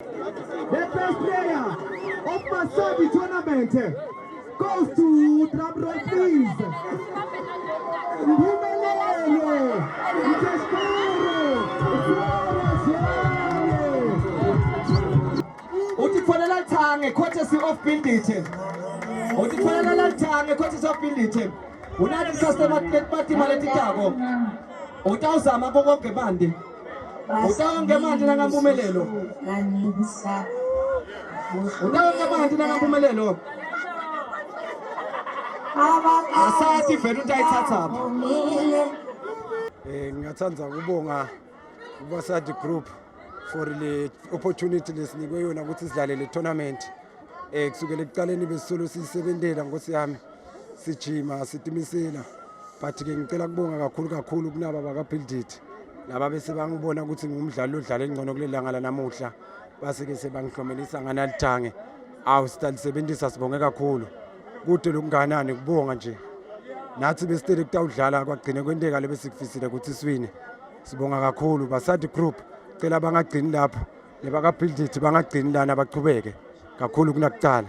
The best player of Masadi tournament goes to drum roll please. Mpumelelo Mteshkaro Flores Utitfolela lithange courtesy of Build It. Utitfolela lithange courtesy of Build It. Unathi customer letimatima letitako. Utawuzama konke manje. Utawonke manje nangampumelelo. Utawonke manje nangampumelelo. Asathi vele utayithathaphi. Eh ngingathanda ukubonga kubasadi group for le opportunity lesinikwe yona ukuthi sidlale le tournament. Eh kusukela ekuqaleni besisolo sisebentela nkosi yami sijima sitimisela but ke ngicela kubonga kakhulu kakhulu kunaba baka Build It laba bese bangibona ukuthi ngumdlali odlala engcono kuleli langa lanamuhla base ke sebangihlomelisa nganalithange awu sitalisebenzisa sibonge kakhulu kude lokunganani kubonga nje nathi besitele kutawudlala kwagcine kwenteka lebesikufisile ukuthi siwine sibonga kakhulu basadi group cela bangagcini lapho nebaka-build it bangagcini lana bachubeke kakhulu kunakucala.